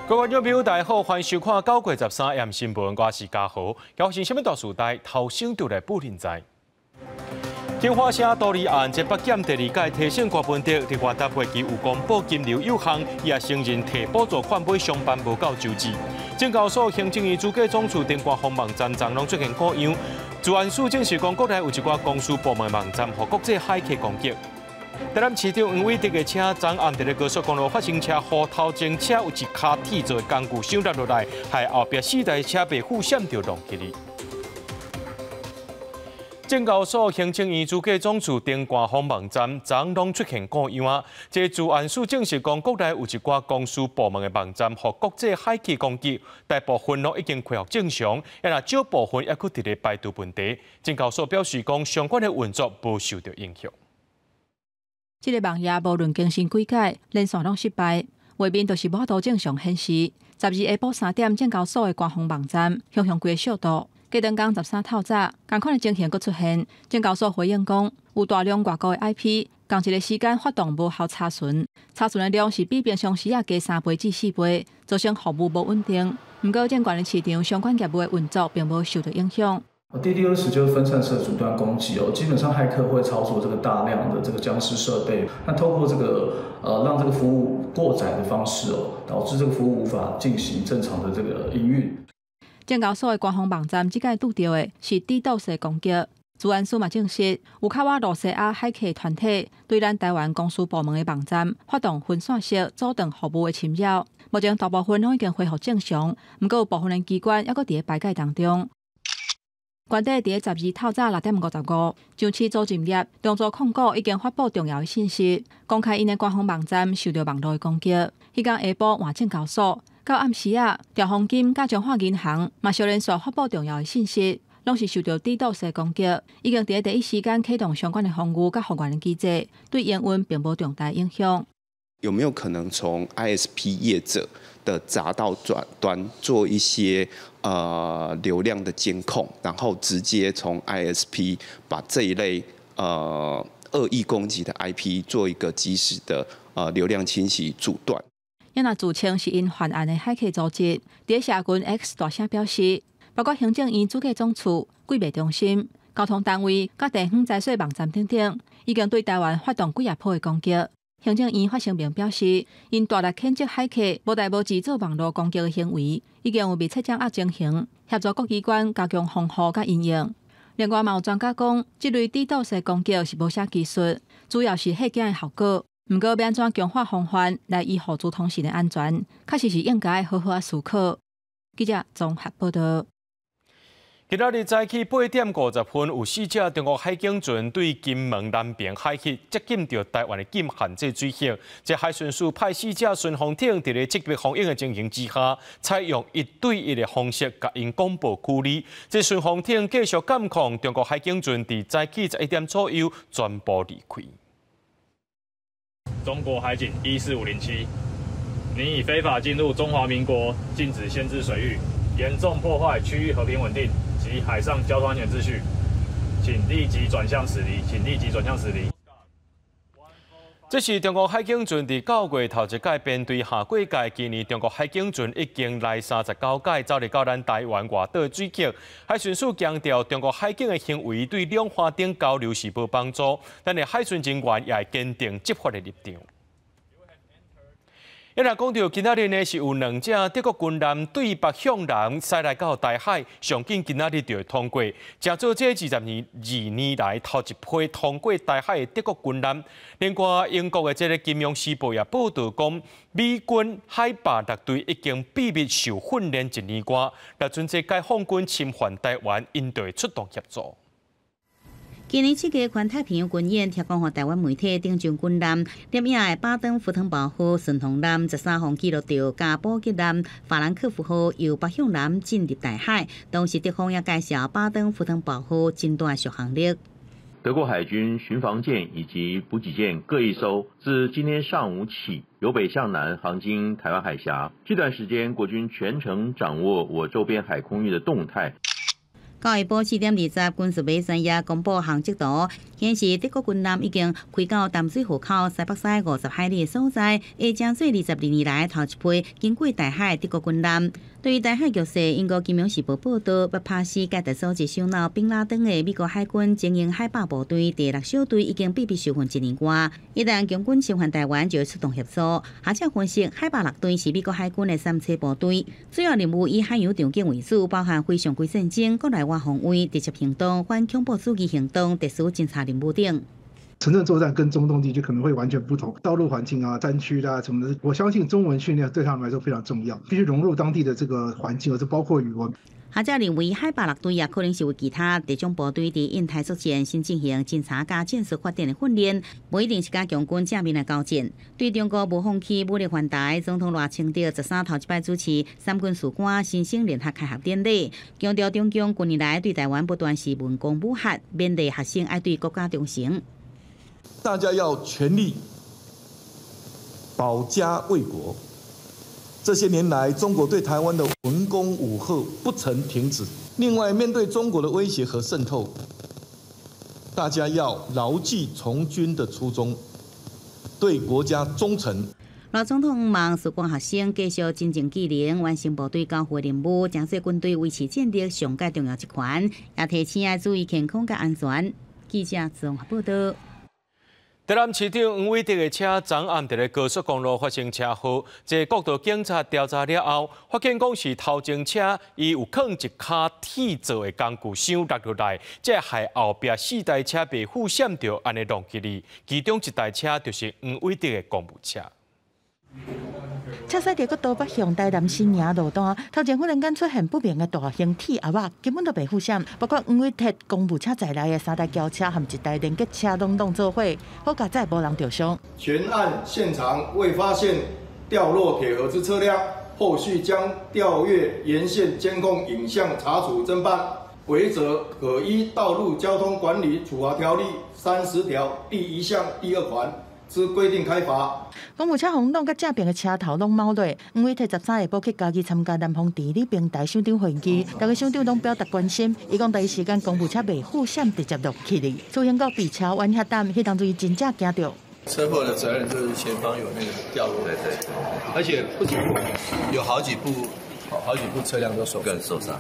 各位觀眾朋友，大家好，歡迎收看9月13 M 新聞，我是嘉豪。發生啥物大事代，頭先就來報恁知。金華城多利案，這北檢第二屆提審郭文德，佇元旦會期有公布金流有項，伊也承認提補助款買商辦無夠周知。證交所行政院主計總處頂官方網站昨攏出現故障，資安署證實講國內有一寡公司部門網站予國際駭客攻擊。台南市長黃偉哲的車昨暗佇咧高速公路發生車禍，頭前車有一跤鐵做的工具傷落落來，害後壁四台車被負閃著撞起去。證交所行政院主計總處頂官方網站昨攏出現故障啊！這資安署證實講，國內有一寡公司部門的網站予國際駭客攻擊，大部分攏已經恢復正常，也若少部分猶閣佇咧排除問題。證交所表示講，相關的運作無受著影響。這个網頁無論更新幾改，連線攏失敗，畫面就是無法度正常顯示。12下晡3點，證交所的官方網站雄雄規个小倒。隔頓工13透早，仝款的情形閣出現。證交所回應講，有大量外國的 IP，仝一个時間發動無效查詢，查詢的量是比平常時仔加3倍至4倍，造成服務無穩定。毋過證券的市場相關業務的運作並無受著影響。 DDoS 就是分散式阻斷攻擊哦，基本上駭客會操作這個大量的這個殭屍設備，那透過這個讓這個服務過載的方式哦，導致這個服務無法進行正常的這個營運。證交所的官方網站這擺拄著的是 DDoS 的攻擊，資安署嘛證實，有較倚露西亞駭客團體對咱台灣公司部門的網站發動分散式阻斷服務的侵擾，目前大部分攏已經恢復正常，毋過有部分的機關猶閣佇咧排解當中。原底佇咧12透早6點55，上市租賃業長租控股已經發布重要的信息，公開𪜶的官方網站受著網路的攻擊。彼工下晡換證交所，到暗時仔，兆豐金佮彰化銀行嘛相連續發布重要的信息，攏是受著 DDoS 的攻擊，已經佇咧第一時間啟動相關的防禦佮復原的機制，對營運並無重大影響。有沒有可能從 ISP 業者的閘道轉端做一些流量的監控，然後直接從 ISP 把這一類惡意攻擊的 IP 做一個即時的流量清洗阻斷？也若自稱是𪜶犯案的駭客組織，佇社群 X 大聲表示，包括行政院主計總處、櫃賣中心、交通單位、佮地方財稅網站等等，已經對台灣發動幾仔波的攻擊。行政院發聲明表示，𪜶大力譴責駭客無代無誌做網路攻擊的行為，已經有密切掌握情形，協助各機關加強防護佮因應。另外，嘛有專家講，這類 DDoS 的攻擊是無啥技術，主要是嚇驚的效果。毋過，欲按怎強化防範來維護資通訊的安全，確實是應該好好仔思考。記者綜合報導。今仔日早起8點50分，有四隻中國海警船對金門南爿海域接近著台灣的禁限制水域。這海巡署派四隻巡防艇佇咧特別防疫的情形之下，採用一對一的方式，共𪜶廣播處理。這巡防艇繼續監控中國海警船，佇早起11點左右全部離開。中國海警14507，你已非法進入中華民國禁止限制水域，嚴重破壞區域和平穩定及海上交通安全秩序，請立即轉向駛離，請立即轉向駛離。這是中國海警船佇9月頭一擺編隊下過界，今年中國海警船已經來39擺，走入到咱台灣外島水域。海巡署強調，中國海警的行為對兩岸頂交流是無幫助，咱的海巡人員也會堅定執法的立場。一來講著今仔日呢，是有兩隻德國軍艦對北向南駛來到台海，上緊今仔日就會通過，成做這22年來頭一批通過台海的德國軍艦。另外，英國的這个《金融時報》也報導講，美軍海霸陸隊已經秘密受訓練一年外，若陣這解放軍侵犯台灣，𪜶就會出動協助。今年7月，環太平洋軍演，提供予台灣媒體頂上軍艦，攝影的巴登符騰堡號順風艦13號記錄著佮補給艦法蘭克福號由北向南進入大海。當時德方也介紹巴登符騰堡號真大續航力。德國海軍巡防艦以及補給艦各一艘，自今天上午起由北向南航經台灣海峽。這段時間，國軍全程掌握我周邊海空域的動態。九下晡4點20，軍事媒體也公布航跡圖，顯示德國軍艦已經開到淡水河口西北西50海里的所在，會成做22年來頭一批經過台海德國軍艦。對於台海局勢，英國《金融時報》報道，麥帕斯蓋特組織首腦賓拉登的美國海軍精英海豹部隊第六小隊已經秘密受訓一年外，一旦共軍侵犯台灣，就會出動協助。學者分析，海豹六隊是美國海軍的三棲部隊，主要任務以海洋場景為主，包含非常規戰爭、國內外防衛、特殊行動、反恐怖主義行動、特殊偵查任務等。城鎮作戰跟中東地區可能會完全不同，道路環境啊、山區啦什麼的，我相信中文訓練對他們來說非常重要，必須融入當地的這個環境，而這包括語文。學者認為，海豹六隊也可能是為其他特種部隊佇印太作戰先進行偵查佮戰術發展的訓練，無一定是佮共軍正面來交戰。對中國無放棄武力犯台，總統賴清德13頭一擺主持三軍士官新生聯合開學典禮，強調中共近年來對台灣不斷是文攻武嚇，勉勵學生愛對國家忠誠。大家要全力保家衛國。這些年來，中國對台灣的文攻武嚇不曾停止。另外，面對中國的威脅和滲透，大家要牢記從軍的初衷，對國家忠誠。賴總統望士官學生繼續精進技能，完成部隊交付任務，成做軍隊維持戰力上蓋重要一環。也提醒愛注意健康佮安全。記者綜合報道。台南市長黃偉哲的車昨暗佇咧高速公路發生車禍，這國道警察調查了後，發現講是頭前車伊有囥一跤鐵做的工具箱落落來，這害後壁四台車袂赴閃著，按呢挏起去，其中一台車就是黃偉哲的公務車。車駛佇國道北向台南新營路段，頭前忽然間出現不明的大型鐵盒仔，根本都袂赴閃。包括黃偉哲公務車在內的三台轎車和一台連結車攏挏做伙，好佳哉無人著傷。全案現場未發現掉落鐵盒之車輛，後續將調閱沿線監控影像查處偵辦，違者可依《道路交通管理處罰條例》30條第1項第2款之規定開罰。公務車予挏佮正爿的車頭攏錨落。黃偉哲13下晡去嘉義參加南方地理平台首長會議，逐个首長攏表達關心。伊講第一時間公務車袂赴閃，直接落去哩。所幸閣比車彎遐膽，彼當陣伊真正驚著。車禍的責任就是前方有那個掉落，對對，而且不止有好幾部，好幾部車輛都受傷。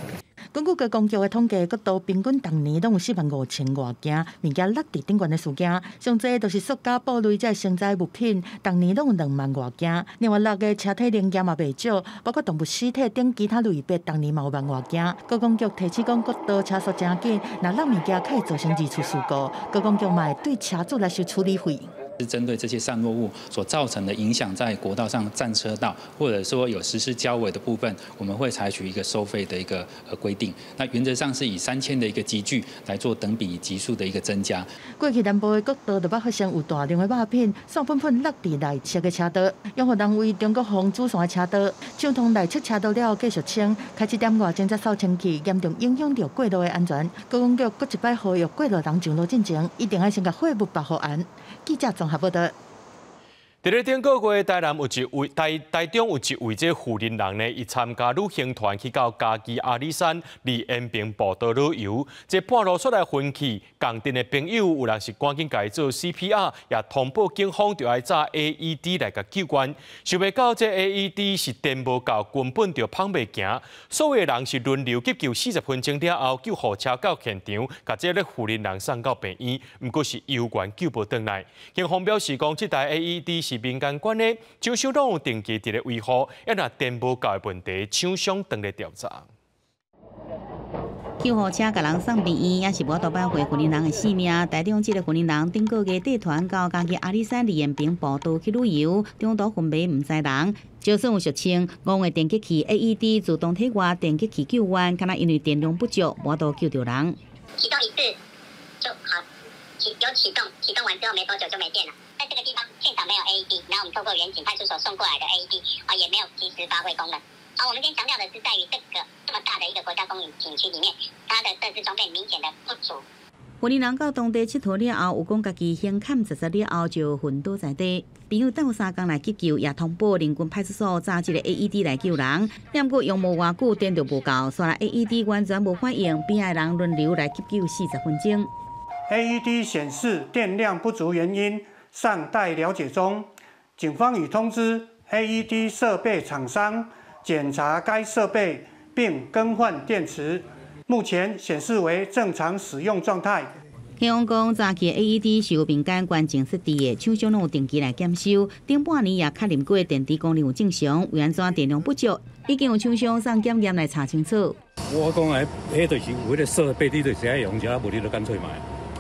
根據高公局的統計，國道平均逐年攏有4萬5千外件物件落佇頂懸的事件，上濟就是塑膠布類這承載物品，逐年攏有2萬外件。另外落的車體零件嘛袂少，包括動物屍體等其他類別，逐年嘛有萬外件。高公局提醒講，國道車速誠緊，若落物件較會造成二次事故，高公局嘛會對車主來收處理費。是針對這些散落物所造成的影響，在國道上佔車道，或者說有實施交違的部分，我們會採取一個收費的一個規定。那原則上是以3000的一個級距來做等比級數的一個增加。過去南部的國道就捌發生有大量的肉品散噴噴落佇內側的車道，養護單位中國風主線的車道，暢通內側車道了後，繼續清，開始點外鐘才掃清氣，嚴重影響著過路的安全。高公局閣一擺呼籲過路人上路進前，一定愛先共貨物縛予嚴。記者綜合報道。佇咧頂個月，台南有一位台台中有一位這婦人人呢，伊參加旅行團去到嘉義阿里山麗延平步道旅遊，這半路煞來昏去，仝陣的朋友有人是趕緊共伊做 CPR，也通報警方著愛紮 AED 來共救援。想袂到這 AED 是電無夠，根本就麭袂行。所有人是輪流急救40分鐘了後，救護車到現場，共這个婦人人送到病院，毋過是猶原救無轉來。警方表示講，這台 AED 是民間管的，廠商攏有定期佇咧維護，抑若電無夠的問題，廠商當咧調查。救護車共人送病院，也是無法度挽回婦人人的性命。台中這个婦人人頂個月帶團到嘉義阿里山麗延平步道去旅遊，中途昏迷毋知人。就算有俗稱戇的電擊器 AED 自動體外電擊器救援，敢若因為電量不足，無法度救著人。啟動一次就好，啟有啟動，啟動完之後沒多久就沒電了。在這個地方現場沒有 AED，然後我們透過員警派出所送過來的 AED 啊，也沒有及時發揮功能。好，我們今天強調的是在於這個這麼大的一個國家公園景區裡面，它的設施裝備明顯的不足。雲林人到當地𨑨迌了後，有講家己胸坎實實了後就昏倒在地。朋友鬥相共來急救，也通報鄰近派出所查這个 AED 來救人。毋過用無偌久，電就無夠，煞來 AED 完全無反應，邊仔人輪流來急救40分鐘。 AED 顯示電量不足原因尚待了解中，警方已通知 AED 設備廠商檢查該設備並更換電池，目前顯示為正常使用狀態。警方講，早期 AED 是由民間捐贈設置的，廠商攏有定期來檢修。頂半年也確認過電池功能有正常，為按怎電量不足，已經有廠商送檢驗來查清楚。我講誒，彼就是有彼个設備，你就是愛用者，無你就乾脆賣。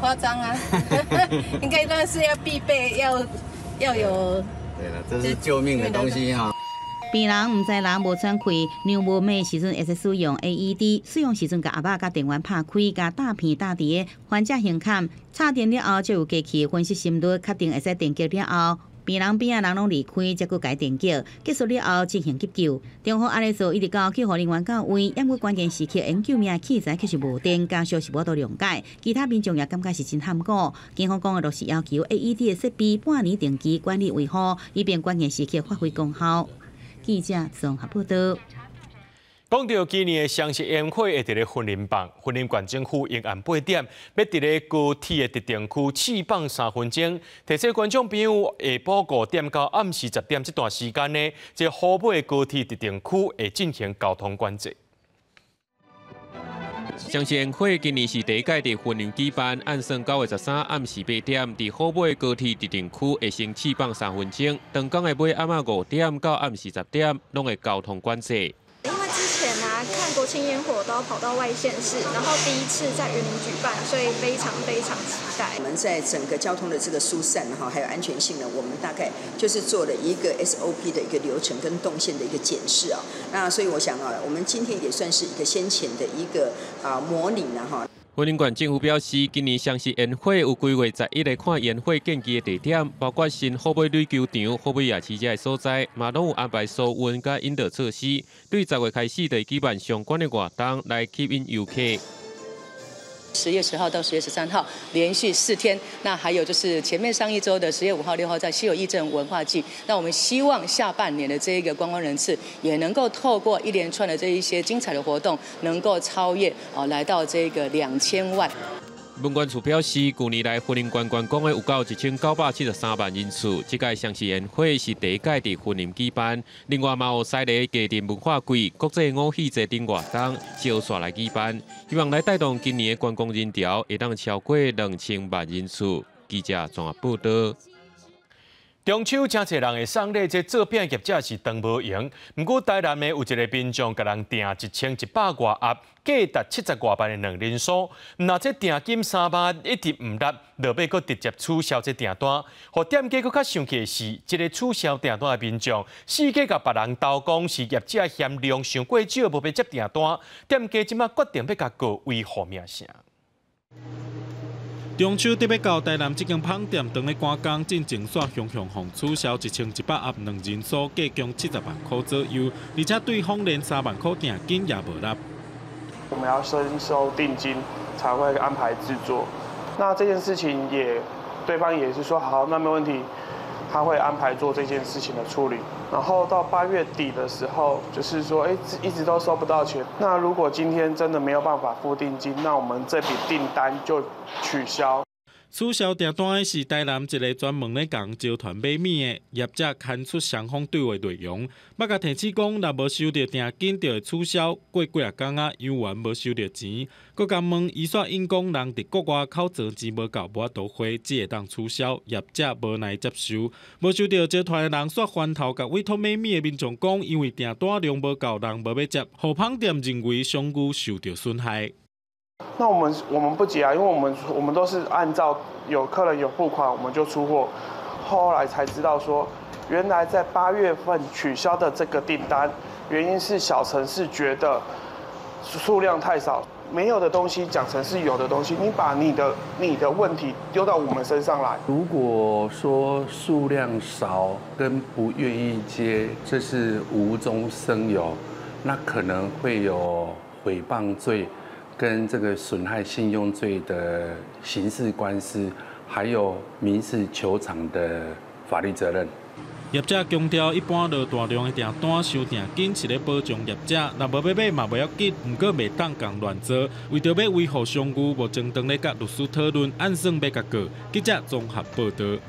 誇張啊！應該當然是要必備，要有。對了，這是救命的東西哈。病人毋知人無喘氣，量無脈時陣會使使用 AED，使用時陣共壓仔佮電源拍開，共膽片貼佇患者胸坎，插電了後，就有機器分析心率，確定會使電擊了後，病人邊仔人攏離開，才閣共電擊，結束了後進行急救。中好按呢做，一直到救護人員到位，毋過關鍵時刻，𪜶救命器材卻是無電，家屬是無法度諒解。其他民眾也感覺是真譀古。警方講，落實要求 AED 的設備半年定期管理維護，以便關鍵時刻發揮功效。記者綜合報道。講到今年的雙十煙火會佇咧雲林放，雲林縣政府傍晚8點，欲佇咧高鐵的特定區試放3分鐘，提醒觀眾朋友下晡5點到暗時10點這段時間呢，這虎尾高鐵特定區會進行交通管制。雙十煙火今年是第一屆佇雲林舉辦，按算9月13暗時8點，佇虎尾高鐵特定區會先試放三分鐘，當工的尾暗仔5點到暗時10點，攏會交通管制。因為之前啊，看國慶煙火都要跑到外縣市，然後第一次在雲林舉辦，所以非常非常期待。我們在整個交通的這個疏散哈，還有安全性呢，我們大概就是做了一個 SOP 的一個流程跟動線的一個檢視啊。那所以我想啊，我們今天也算是一個先前的一個啊模擬了哈。雲林縣政府表示，今年雙十煙火有規劃11個看煙火建機的地點，包括新虎尾壘球場、虎尾夜市這个所在，嘛攏有安排疏運佮引導措施。對10月開始就會舉辦相關的活動來吸引遊客。 10月10號到10月13號，連續4天。那還有就是前面上一周的10月5號、6號在西螺藝鎮文化祭。那我們希望下半年的這一個觀光人次，也能夠透過一連串的這一些精彩的活動，能夠超越哦，來到這個2000萬。文管處表示，舊年來雲林縣觀光的有到1973萬人次，這屆雙十煙火是第一屆佇雲林舉辦。另外，嘛有西螺家庭文化季、國際五喜節等活動，相紲來舉辦，希望來帶動今年的觀光人潮會當超過2000萬人次。記者綜合報道。中秋誠濟人會送禮，這做餅業者是當無閒。毋過台南的有一个民眾共人訂1100外盒，價值70外萬的卵仁酥，若這訂金3萬一直毋落，落尾閣直接取消這訂單。予店家閣較生氣的是，這个取消訂單的民眾，四界共別人投講是業者嫌量傷過少，無欲接訂單。店家這馬決定欲共告毀譽名聲。中秋特欲到，台南這間麭店當咧趕工，進前煞雄雄予取消1100盒卵仁酥，價共70萬箍左右，而且對方連3萬箍訂金也無納。我們要先收定金，才會安排製作。那這件事情也，對方也是說好，那沒問題，他會安排做這件事情的處理。然後到8月底的時候，就是說，哎，一直都收不到錢。那如果今天真的沒有辦法付定金，那我們這筆訂單就取消。取消訂單的是台南一个專門咧共招團買物的業者，刊出雙方對話內容，捌共提醒講，若無收著訂金就會取消。過幾仔工仔，猶原無收著錢，閣共問，伊煞應講人佇國外口座錢無夠，無法度匯，只會當取消。業者無奈接受，無收著招團的人煞翻頭共委託買物的民眾講，因為訂單量無夠，人無欲接，予麭店認為商譽受著損害。那我們不急啊，因為我們都是按照有客人有付款，我們就出貨。後來才知道說，原來在8月份取消的這個訂單，原因是小程式覺得數量太少，沒有的東西講成是有的東西，你把你的問題丟到我們身上來。如果說數量少跟不願意接，這是無中生有，那可能會有誹謗罪。跟這個損害信用罪的刑事官司，還有民事求償的法律責任。業者強調，一般落大量的訂單收訂金是咧保障業者，若無欲買嘛袂要緊，毋過袂當共亂做。為著欲維護商譽，無正當咧佮律師討論，按算欲共告。記者綜合報導。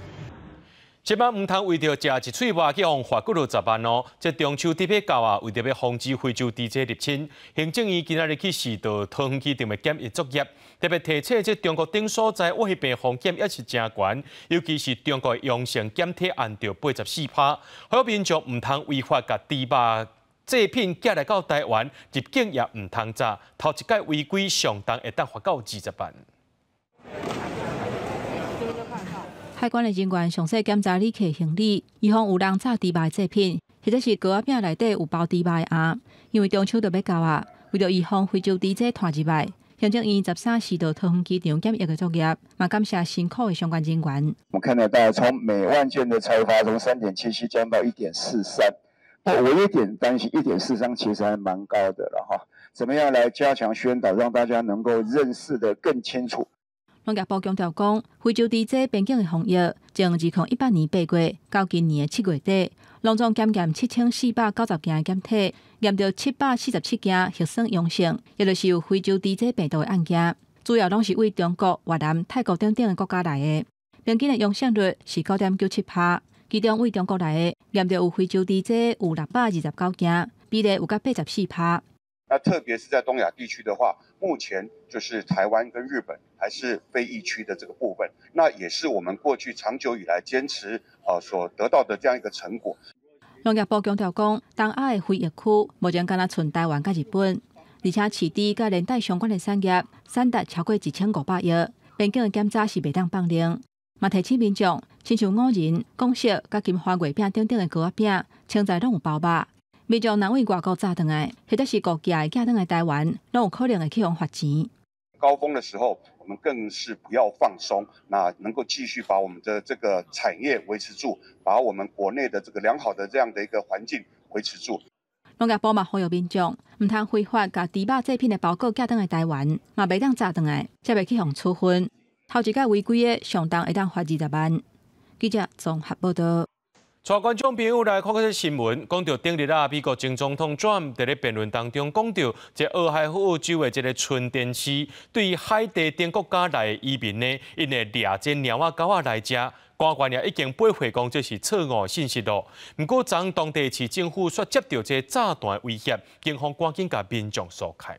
這擺毋通為著食一喙肉去予罰幾落十萬哦！這中秋節欲到啊，為著欲防止非洲豬瘟入侵，行政院今仔日去視導桃園機場的檢疫作業，特別提醒這中國等所在挖彼病風險也是誠懸，尤其是中國陽性檢體按著84%，呼籲民眾毋通違法共豬肉製品寄來到台灣，入境也毋通炸，頭一擺違規上重會當罰到20萬。海關的人員詳細檢查旅客行李，以防有人炸豬肉製品，或者是糕仔餅內底有包豬肉的餡。因為中秋就欲到啊，為著預防非洲豬瘟傳入來，行政院13時到桃園機場檢疫的作業，嘛感謝辛苦的相關人員。我們看得到，從每萬件的採罰從3.77降到1.43，我有點擔心，1.43其實還蠻高的了哈。怎麼樣來加強宣導，讓大家能夠認識得更清楚？農業部強調講，非洲豬瘟邊境的防疫，從2018年8月到今年的7月底，攏總檢驗7490件的檢體，驗著747件核酸陽性，也就是有非洲豬瘟病毒的案件，主要攏是為中國、越南、泰國等等的國家來的。平均的陽性率是9.97%，其中為中國來的驗著有非洲豬瘟有629件，比例有到84%。那特別是在東亞地區的話，目前就是台灣跟日本還是非疫區的這個部分，那也是我們過去長久以來堅持所得到的這樣一個成果。農業部強調講，東亞的非疫區目前敢若賰台灣佮日本，而且飼豬佮連帶相關的產業產值超過1500億，邊境的檢查是袂當放任。嘛提醒民眾，親像五仁、廣式佮金華月餅等等的糕仔餅，穿在攏有包肉。民眾若為外國炸轉來，或者是國家寄轉來台灣，攏有可能會去予罰錢。高峰的時候，我們更是不要放鬆，那能夠繼續把我們的這個產業維持住，把我們國內的這個良好的這樣的一個環境維持住。農業部嘛呼籲民眾，毋通非法共豬肉製品的包裹寄轉來台灣，嘛袂當炸轉來，才袂去予處分。頭一擺違規的，上重會當罰20萬。記者綜合報導。帶觀眾朋友來看這新聞，講著頂日啊，美國前總統川普佇咧辯論當中講著，這俄亥俄州的這个純電市對海地等國家來的移民呢，𪜶會掠這貓仔狗仔來食，官員也已經駁回講這是錯誤信息囉。毋過，昨當地市政府煞接著這炸彈威脅，警方趕緊共民眾疏開。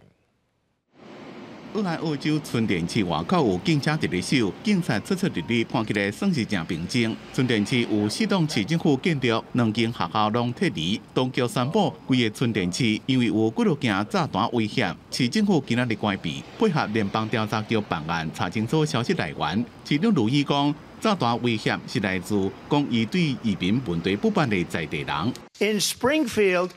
俄亥俄州純電市外口有警車佇咧守，警察出出入入，看起來算是誠平靜。純電市有四棟市政府建築，兩間學校攏撤離。當局宣布，規个純電市因為有幾落件炸彈威脅，市政府今仔日關閉，配合聯邦調查局辦案，查清楚消息來源。市長盧伊講，炸彈威脅是來自講伊對移民問題不滿的在地人。 In Springfield,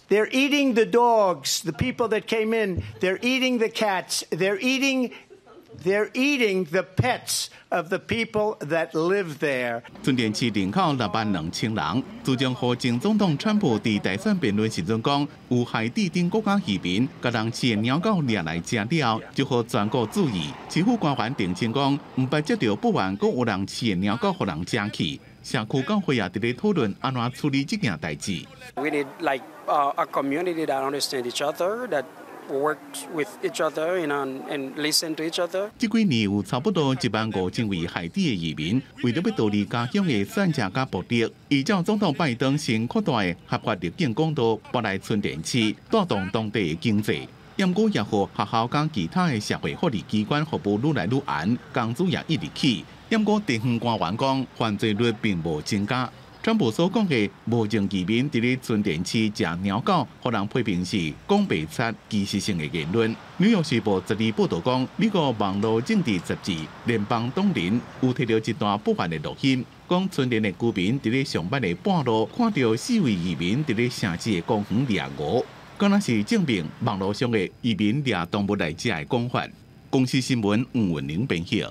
they're eating the dogs, the people that came in. They're eating the cats. They're eating the pets of the people that live there. 純電市人口6萬2千人。自從予前總統川普佇大選辯論時陣講，有海地等國家移民共人飼的貓狗掠來食了，就予全國注意。市府官員澄清講，毋捌接著報案講有人飼的貓狗予人食去。社區教會也佇咧討論按怎處理這件代誌。 We need like a community that understands each other, that works with each other, and listen to each other. 這幾年有差不多1萬5千位海地的移民，為著欲逃離家鄉的戰爭佮暴力，依照總統拜登新擴大的合法入境管道，搬來純電市，帶動當地的經濟。毋過也予學校佮其他的社會福利機關服務愈來愈嚴，工資也一直起。毋過地方官員講，犯罪率並無增加。川普所講的無證移民佇咧純電市食貓狗，予人批評是講袂出歧視性的言論。紐約時報昨日報導講，美國網路政治雜誌聯邦黨人有提著一段不凡的錄音，講純電的居民佇咧上班的半路看著四位移民佇咧城市的公園掠鼯，敢若是證明網路上的移民掠動物來食的講法。公視新聞吳文玲編譯。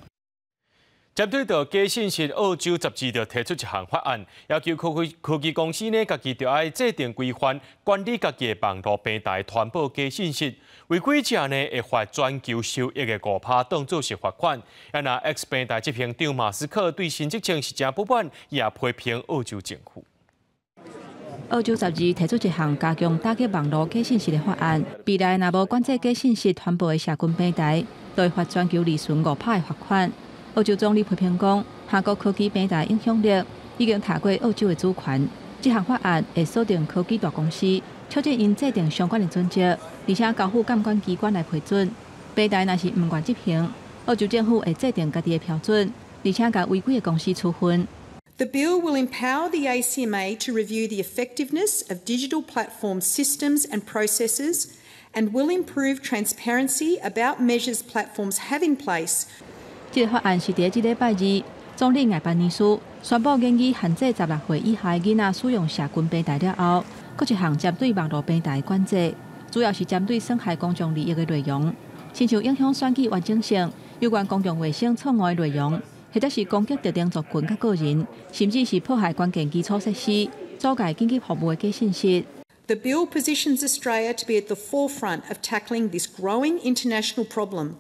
针对著假信息，澳洲杂志就提出一项法案，要求科技公司呢，家己著爱制定规范，管理家己的网路平台传播假信息，违规者呢会罚全球收益的5%当做是罚款。啊，若 X 平台执行长马斯克对新职称是真不满，也批评澳洲政府。澳洲杂志提出一项加强打击网路假信息的法案，未来若无管制假信息传播的社群平台，就会罚全球利润5%的罚款。澳洲总理批评讲，韩国科技平台影响力已经踏过澳洲的主权。这项法案会锁定科技大公司，促进𪜶制定相关的准则，而且交付监管机关来批准。平台若是毋愿执行，澳洲政府会制定家己的标准，而且共违规的公司处分。 The bill will empower the ACMA to review the effectiveness of digital platform systems and processes, and will improve transparency about measures platforms have in place. 這个法案是佇這禮拜二，總理艾班尼斯宣布研議限制16歲以下囡仔使用社群平台了後，閣一項針對網路平台的管制，主要是針對損害公眾利益的內容，親像影響選舉完整性、有關公共衛生錯誤的內容，或者是攻擊特定族群佮個人，甚至是破壞關鍵基礎設施、阻礙緊急服務的假信息。 The bill positions Australia to be at the forefront of tackling this growing international problem,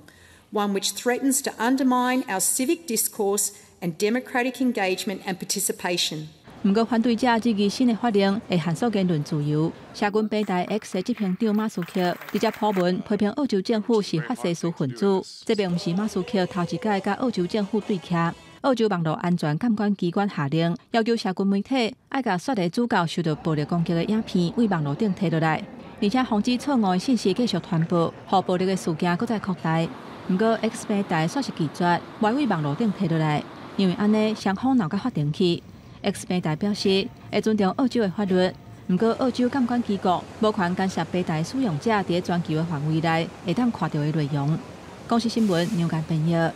one which threatens to undermine our civic discourse and democratic engagement and participation. 毋過，反對者質疑新的法令會限縮言論自由。社群平台 X 的執行長馬斯克直接鋪文批評澳洲政府是法西斯分子。這並毋是馬斯克頭一擺佮澳洲政府對徛。澳洲網路安全監管機關下令，要求社群媒體愛共雪梨主教受到暴力攻擊的影片對網路頂提落來，而且防止錯誤的信息繼續傳播，予暴力的事件閣再擴大。毋過 X 平台煞是拒絕，袂對網路頂提落來，因為按呢雙方鬧到法庭去。X 平台表示會尊重澳洲的法律，毋過澳洲監管機構無權干涉平台使用者佇全球的範圍內會當看著的內容。公視新聞梁家編譯。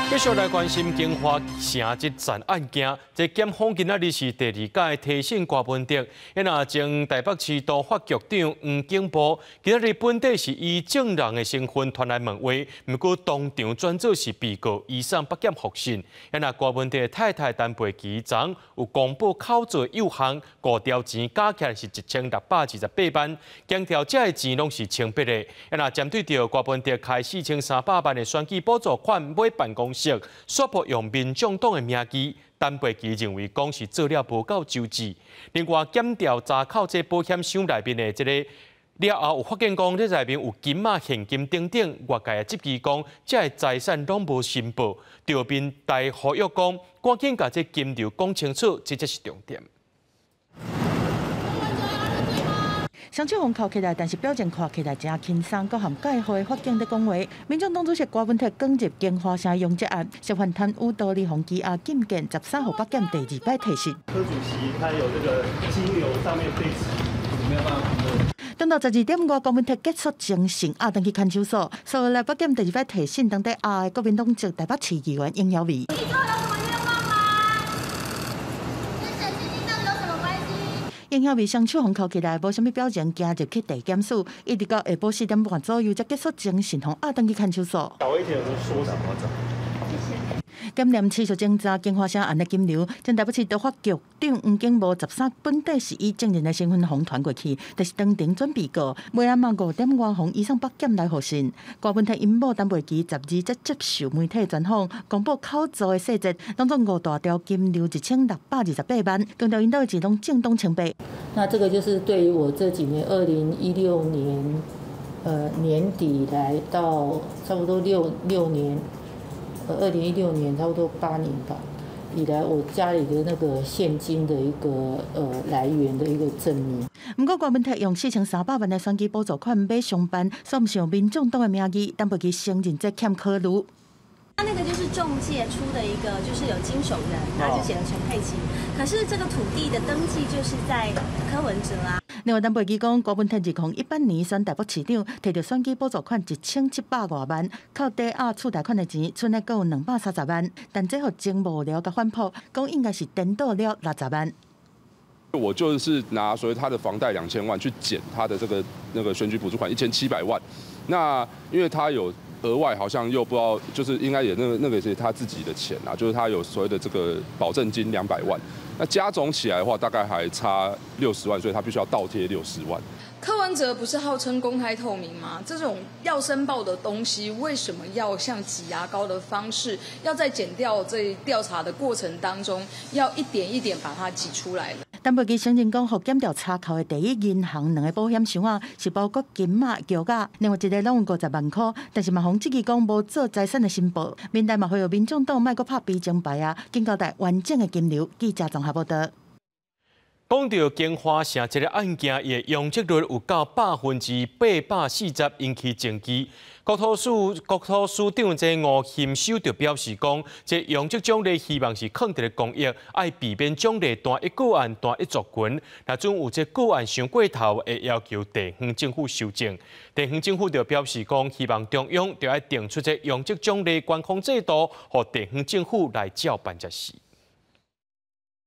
繼續來關心金華城這詐案件，這檢方今仔日是第二擺提審郭文德，若前台北市都發局長黃景波，今仔日本底是以證人的身份傳來問話，毋過當場轉做是被告，移送北檢複訊。若郭文德太太陳佩琪昨有公布口座有項五條錢加起來是1628萬，強調這个錢攏是清白的。若針對著郭文德開4300萬的選舉補助款買辦公室，宣布用民眾黨的名義，陳佩琪認為講是做了無夠周至。另外，檢調查扣這保險箱內面的這个了後，有發現講這內面有金仔、現金等等，外界也質疑講這个財產攏無申報。調面大呼籲講，趕緊共這金流講清楚，這才是重點。雙手予銬起來，但是表情看起來誠輕鬆，閣含蓋號的法警咧講話。民眾黨主席郭文鐵捲入金華城楊哲案，涉嫌貪污盜利，予羈押禁見13號北檢第二擺提訊。柯主席他有這個金流上面被沒有辦法。等到12點外，郭文鐵結束偵訊，押轉去看守所。所以來北檢第二擺提訊，當地押的國民黨籍台北市議員應曉薇。應曉薇雙手予銬起來，無啥物表情，行入去地檢署，一直到下晡4點半左右才結束偵訊，予押轉去看守所。早一點說什麼？檢驗持續偵查金華城案的金流，前台北市都發局長黃景無13本底是以證人的身份予傳過去，但是當場轉被告，尾仔嘛5點外予移送北檢來複訊。郭文鐵𪜶某陳佩琪12才接受媒體專訪，公布口座的細節，當中五大條金流1628萬，強調𪜶兜的錢攏正當清白。那這個就是對於我這幾年，2016年年底來到差不多六年。2016年差不多8年吧，以來我家裡的那個現金的一個來源的一個證明。毋過郭文鐵用4300萬的選舉補助款買商辦，煞毋是用民眾黨的名義，陳佩琪承認這欠考慮。他那個就是中介出的一個，就是有經手人，他就寫了陳佩琪。可是這個土地的登記就是在柯文哲啊。另外，陳佩琪講，郭文鐵2018年選台北市長，提著選舉補助款1700外萬，扣抵押厝貸款的錢，賰的閣有230萬，但這予前幕僚共反駁，講應該是顛倒了60萬。我就是拿所謂他的房貸2000萬去減他的這個那個選舉補助款1700萬，那因為他有額外，好像又不知道，就是應該也那個是他自己的錢啊，就是他有所謂的這個保證金200萬，那加總起來的話，大概還差六十萬，所以他必須要倒貼六十萬。柯文哲不是號稱公開透明嗎？這種要申報的東西，為什麼要像擠牙膏的方式，要在檢調這調查的過程當中，要一點一點把它擠出來呢？陳佩琪承認講，予檢調查扣的第一銀行兩个保險箱仔是包括金仔、橋仔，另外一个攏有50萬箍，但是嘛，予質疑講無做財產的申報。民代嘛呼籲民眾黨莫閣拍悲情牌啊，緊交代完整的金流。記者綜合報道。講到京華城這个案件，伊的容積率有到840%，引起爭議。國土署長這吳欣修就表示講，這容積獎勵希望是囥佇咧公益，愛避免獎勵單一個案、單一族群。若準有這個案傷過頭，會要求地方政府修正。地方政府就表示講，希望中央就愛定出這容積獎勵管控制度，予地方政府來照辦才是。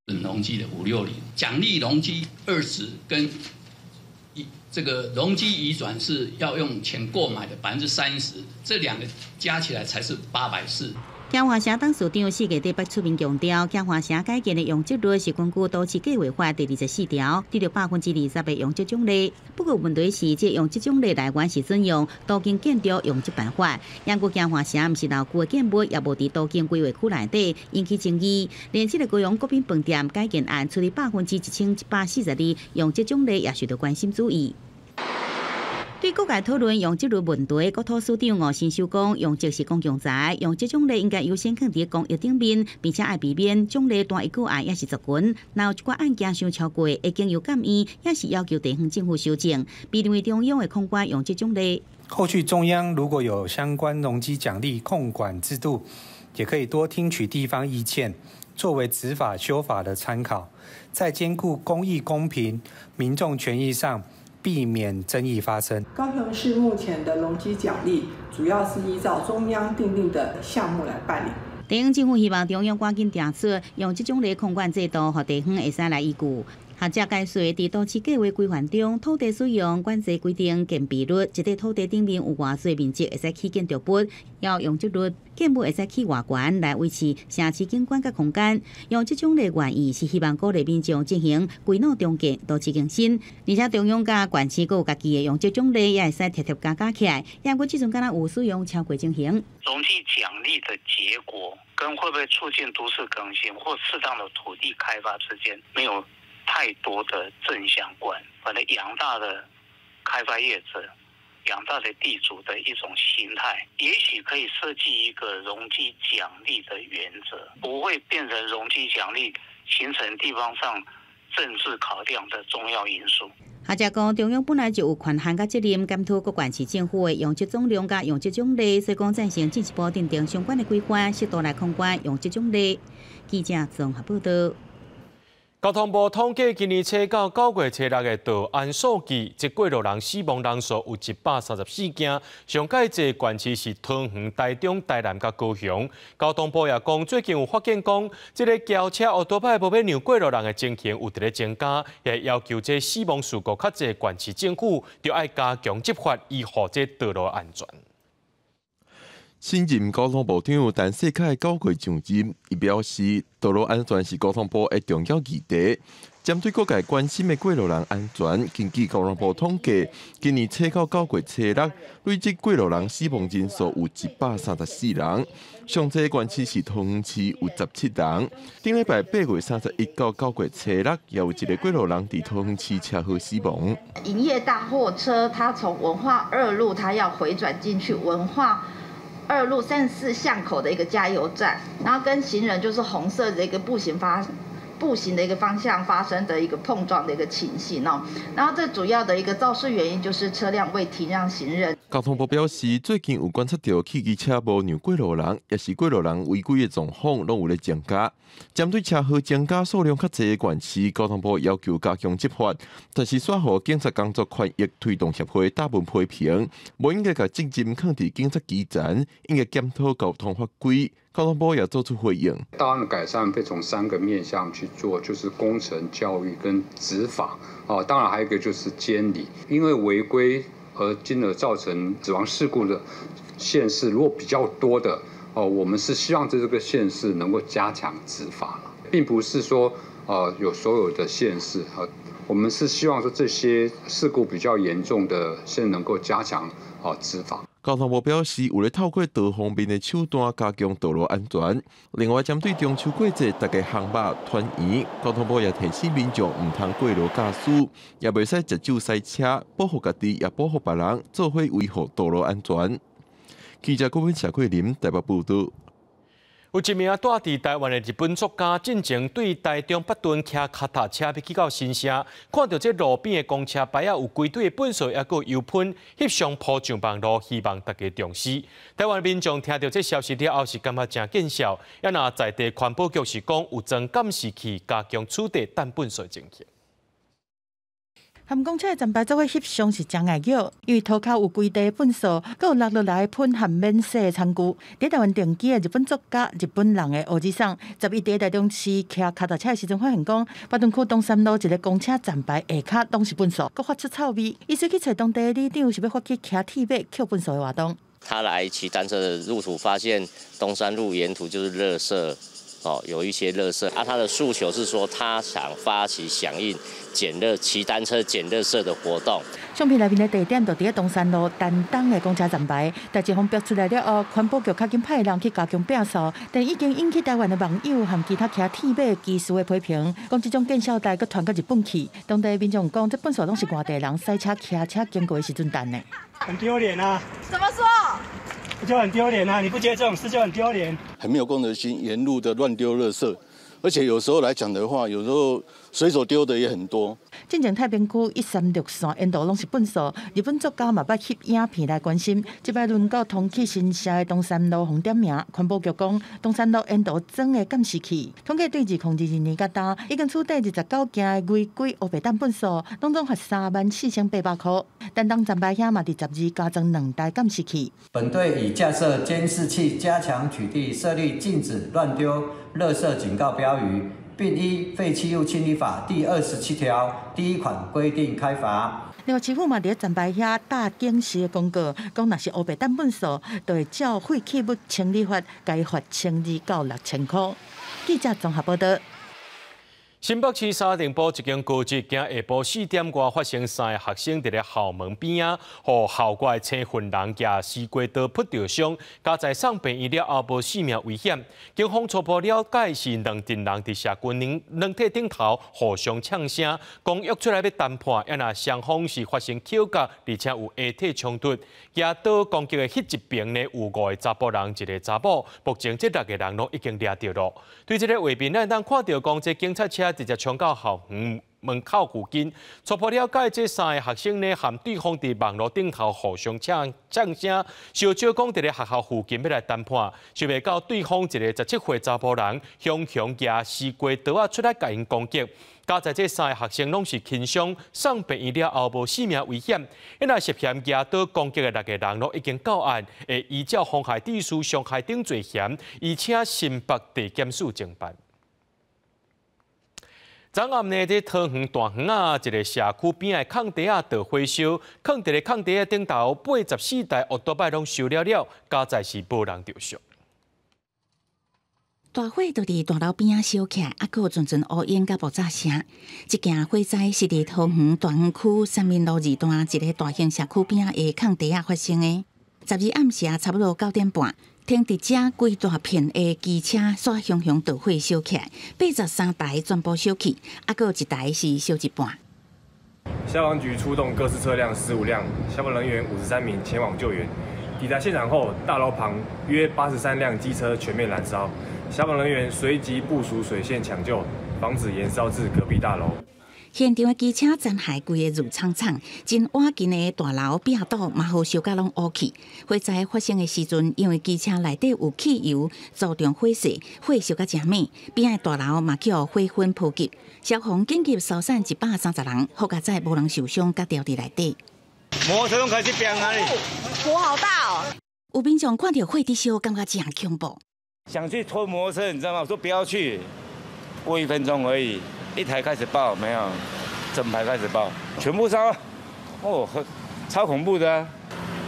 容積的560，獎勵容積20跟一這個容積移轉是要用錢購買的30%，這兩個加起來才是840。京華城董事長4月底捌出面強調，京華城改建的容積率是根據都市計劃法第24條，得著20%的容積獎勵。不過問題是，這容積獎勵來源是怎樣？都更建築容積辦法，毋過京華城毋是老舊的建物，也無佇都更規劃區內底，引起爭議。連這个高雄國賓飯店改建案處理1142%容積獎勵，也受到關心注意。對各界討論容積率問題，國土署長吳新修講，容積是公共財，容積獎勵應該優先放佇公益頂面，並且愛避免獎勵單一個案抑是族群。若有一寡案件傷超過，會經由監院，抑是要求地方政府修正，並認為中央會控管容積獎勵。後續中央如果有相關容積獎勵控管制度，也可以多聽取地方意見，作為執法修法的參考，在兼顧公益公平、民眾權益上，避免爭議發生。高雄市目前的容積獎勵主要是依照中央訂定的項目來辦理。地方政府希望中央趕緊定出容積獎勵控管制度，予地方會使來依據。學者解說，佇都市計劃規範中，土地使用管制規定建蔽率，一塊土地頂面有偌濟面積會使起建築物，要容積率，建物會使起偌懸來維持城市景觀佮空間。容積獎勵原意是希望鼓勵民眾進行歸納重建、都市更新，而且中央佮縣市閣有家己的容積獎勵，也會使貼貼加加起來。毋過這陣敢若有使用超過情形。容積獎勵的結果跟會不會促進都市更新或適當的土地開發之間沒有太多的正相關，反正養大的開發業者、養大的地主的一種心態，也許可以設計一個容積獎勵的原則，不會變成容積獎勵形成地方上政治考量的重要因素。學者講，中央本來就有權限佮責任檢討各縣市政府的容積總量佮容積獎勵，所以講贊成進一步訂定相關的規範，適度來控管容積獎勵。記者綜合報道。交通部統計，今年初到9月初6的道安數據，這過路人死亡人數有134件，上蓋濟縣市是桃園、台中、台南佮高雄。交通部也講，最近有發現講，這个轎車、歐多擺無欲讓過路人的情形有佇咧增加，也要求這死亡事故較濟縣市政府，著愛加強執法，維護這道路安全。新任交通部長陳世凱9月上任，伊表示，道路安全是交通部的重要議題。針對各界關心的過路人安全，根據交通部統計，今年初到9月初6，累計過路人死亡人數有134人。上濟縣市是桃園市有17人。頂禮拜8月31到9月初6，也有一个過路人佇桃園市車禍死亡。營業大貨車，它從文化二路，它要回轉進去文化二路34巷口的一個加油站，然後跟行人就是紅色的一個步行的一個方向發生的一個碰撞的一個情形哦。然後這主要的一個肇事原因就是車輛未停讓行人。交通部表示，最近有觀察到汽機車無讓過路人，抑是過路人違規的狀況，攏有咧增加。針對車禍增加數量較濟的縣市，交通部要求加強執法，但是煞予警察工作權益推動協會大文批評，無應該共責任囥佇警察基層，應該檢討交通法規。交通部也做出回應。道安的改善會從三個面向去做，就是工程、教育跟執法。哦，當然還有一個就是監理，因為違規而進而造成死亡事故的縣市，如果比較多的哦，我們是希望在這個縣市能夠加強執法，並不是說有所有的縣市啊，我們是希望說這些事故比較嚴重的縣能夠加強啊執法。交通部表示，有咧透過多方面的手段加強道路安全。另外，針對中秋過節，大家烘肉團圓，交通部也提醒民眾毋通過勞駕駛，也袂使食酒駛車，保護家己，也保護別人，做伙維護道路安全。記者郭文謝桂林台北報道。有一名住佇台灣的日本作家，進前對台中北屯騎跤踏車欲去到新社，看著這路邊的公車牌仔有規堆的糞埽，抑閣油噴，翕相鋪上網路，希望大家重視。台灣民眾聽著這消息了後，是感覺誠見笑。啊若在地環保局是講有裝監視器，加強取締擲糞埽情形。含公車的站牌做伙翕相是誠礙叫，因為塗跤有規地糞埽，閣有落落來噴含免洗的餐具。佇台灣定居的日本作家、日本人的烏子桑，11佇台中市騎跤踏車的時陣，發現講，北屯區東山路一个公車站牌下跤攏是糞埽，閣發出臭味。伊隨去揣當地的里長，是欲發起騎鐵馬抾糞埽的活動。他來騎單車的路途，發現東山路沿途就是垃圾。哦，有一些垃圾啊，他的訴求是說，他想發起響應撿垃騎單車撿垃圾的活動。相片內面的地點就佇咧東山路丹東的公車站牌，但這封標出來了後，環保局較緊派人去加強摒掃，但已經引起台灣的網友和其他騎鐵馬騎士的批評，講這種見笑代閣傳到日本去。當地民眾講，這糞埽攏是外地人駛車、騎車經過的時陣擲的。很丟臉啊！怎麼說？就很丟臉啊！你不覺得這種事就很丟臉？很沒有公德心，沿路的亂丟垃圾，而且有時候來講的話，有時候隨手丟的也很多。進前太平區136線沿途攏是糞埽，日本作家嘛捌翕影片來關心。這擺輪到通去新社的東山路紅點名，環保局講東山路沿途裝的監視器，統計對2022年到今，已經取締29件的違規烏白擲糞埽，攏總罰34,800箍。丹東站牌遐嘛，佇12加裝2台監視器。本隊已架設監視器，加強取締，設立禁止亂丟垃圾警告標語，並依廢棄物清理法第27條第1款規定開罰。另外，市府嘛佇咧站牌遐打警示的廣告，講若是烏白擲糞埽，就會照廢棄物清理法，共伊罰1200到6000箍。記者綜合報道。新北市三重埔一間高職，今下晡4點外發生3个學生佇咧校門邊仔，予校外青雲人舉西瓜刀噗著傷，加在送病院了後無性命危險。警方初步了解是兩陣人佇社群軟體頂頭互相嗆聲，講約出來欲談判，啊若雙方是發生口角，而且有下體衝突。舉刀攻擊的彼一邊呢，有5个查埔人，1个查某，目前這6个人攏已經掠著囉。對這个畫面，咱會當看著講，這警察車直接衝到校園門口附近，初步了解，這3个學生呢，和對方佇網路頂頭互相嗆聲，相少講佇咧學校附近欲來談判，想袂到對方一个17歲查埔人，雄雄舉西瓜刀仔出來共𪜶攻擊，加在這3个學生攏是輕傷，送病院了後無性命危險。因為涉嫌舉刀攻擊的6个人攏已經到案，會依照妨害秩序、傷害等罪嫌，移請新北地檢署偵辦。昨暗呢，佇桃園大園仔一个社區邊的空地仔著火燒，囥佇咧空地仔頂頭84台烏多擺攏燒了了，加在是無人著傷。大火就佇大樓邊仔燒起來，猶閣有陣陣烏煙佮爆炸聲。這件火災是佇桃園大園區三民路2段一个大型社區邊仔的空地仔發生的。12暗時差不多9點半。停佇遮規大片的機車，煞熊熊大火燒起來，83台全部燒去，猶閣有1台是燒一半。消防局出動各式車輛15輛，消防人員53名前往救援。抵達現場後，大樓旁約83輛機車全面燃燒，消防人員隨即部署水線搶救，防止延燒至隔壁大樓。現場的機車殘骸規个挐氅氅，真倚近的大樓壁堵嘛，予燒甲攏烏去。火災發生的時陣，因為機車內底有汽油，造成火勢，火燒甲誠猛，邊仔大樓嘛予火粉波及。消防緊急疏散130人，好佳哉無人受傷，佮牢佇內底。摩托車攏開始變啊！火好大哦！有民眾看著火佇燒，感覺誠恐怖。想去拖摩托車，你知道嗎？我說不要去，過1分鐘而已。一台開始爆，沒有，整排開始爆，全部燒，哦，超恐怖的啊！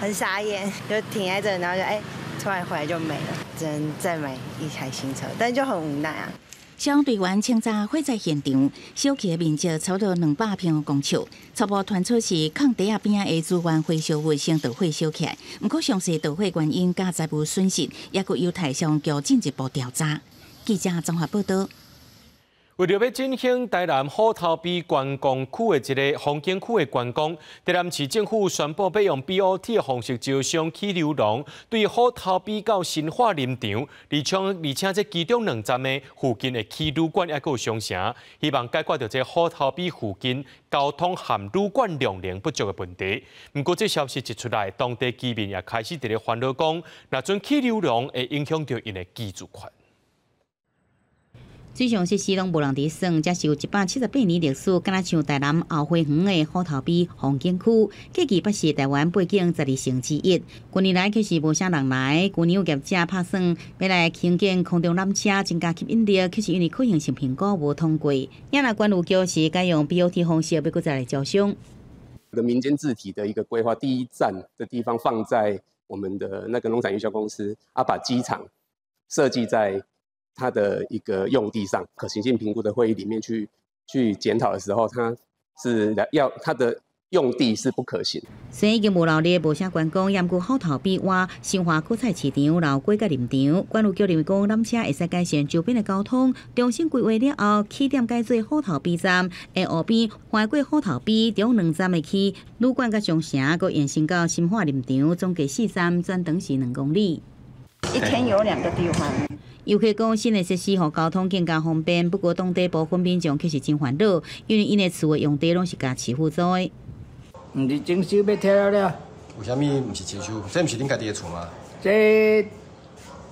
很傻眼，就停在這，然後就哎，突然回來就沒了，只能再買一台新車，但就很無奈啊。消防隊員清查火災現場，燒起的面積超過200平方公尺，初步傳出是空地仔邊的資源回收物先導火燒起來，毋過詳細導火原因佮財物損失，猶閣有待消防局進一步調查。記者綜合報道。為著欲振興台南虎頭埤觀光區的這個風景區的觀光，台南市政府宣布欲用 BOT 的方式招商起溜廊，對虎頭埤到新化林場，而且這其中兩站的附近會起旅館，猶閣有商城，希望解決著這虎頭埤附近交通和旅館量能不足的問題。毋過這消息一出來，當地居民也開始佇咧煩惱講，若準起溜廊會影響著𪜶的居住權。水上設施攏無人佇耍，這是有178年歷史，敢若像台南後花園的虎頭埤風景區，過去捌是台灣八景十二勝之一。近年來卻是無啥人來，舊年有業者拍算欲來興建空中纜車，增加吸引力，卻是因為可行性評估無通過。也若縣有局是改用 BOT 方式，欲閣再來招商。個民間自體的一個規劃，第一站的地方放在我們的那個農產運銷公司，啊，把機場設計在它的一個用地上，可行性評估的會議裡面去檢討的時候，它是要它的用地是不可行。雖然已經無鬧熱，無啥觀光，毋過虎頭埤外新華果菜市場、老粿佮林場，縣有局認為講纜車會使改善周邊的交通，重新規劃了後，起點改做虎頭埤站，會湖邊橫過虎頭埤，中兩站會起旅館佮商城，閣延伸到新化林場，總計四站，全長是2公里。一天有兩個地方。遊客講新的設施予交通更加方便，不過當地部分民眾卻是真煩惱，因為𪜶的厝的用地攏是共市府租的。毋是徵收欲拆了了？為啥物毋是徵收？這毋是恁家己的厝嗎？這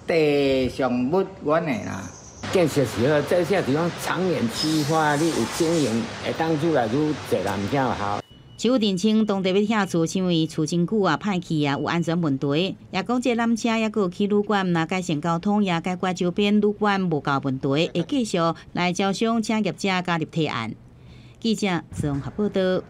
地上物阮的啦。建設時候，這些地方長遠規劃，你有經營，會當愈來愈濟人才有效。市府澄清，當地欲拆厝，是因為厝真久啊，歹去啊，有安全問題。也講這纜車猶閣有起旅館，若改善交通，也解決周邊旅館無夠問題，會繼續來招商，請業者加入提案。記者綜合報道。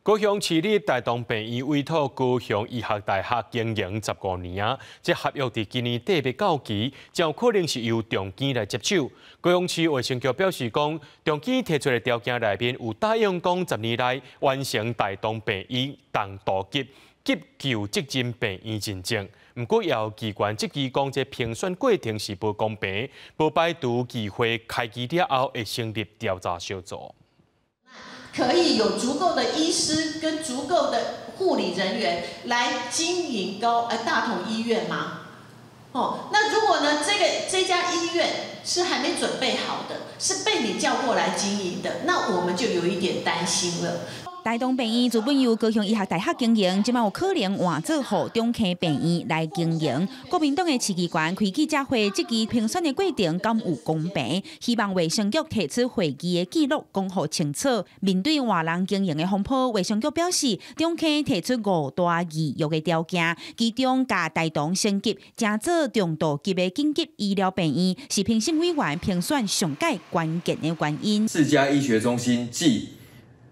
高雄市立大同病院委託高雄醫學大學經營15年啊，這合約佇今年底欲到期，將有可能是由中基來接手。高雄市衛生局表示講，中基提出的條件內面有答應講，10年內完成大同病院重度級急救責任病院認證。毋過，也有機關質疑講，這評選過程是無公平，無排除議會開議了後會成立調查小組。可以有足夠的醫師跟足夠的護理人員來經營大同醫院嗎？哦，那如果呢，這家醫院是還沒準備好的，是被你叫過來經營的，那我們就有一點擔心了。大同病院原本由高雄醫學大學經營，這擺有可能換做予中坑病院來經營。國民黨的市議員開記者會，質疑評選的過程敢有公平？希望衛生局提出會議的記錄，講予清楚。面對換人經營的風波，衛生局表示，中坑提出五大預約的條件，其中共大同升級，成做中度級的緊急醫療病院，是評審委員評選上蓋關鍵的原因。四家醫學中心暨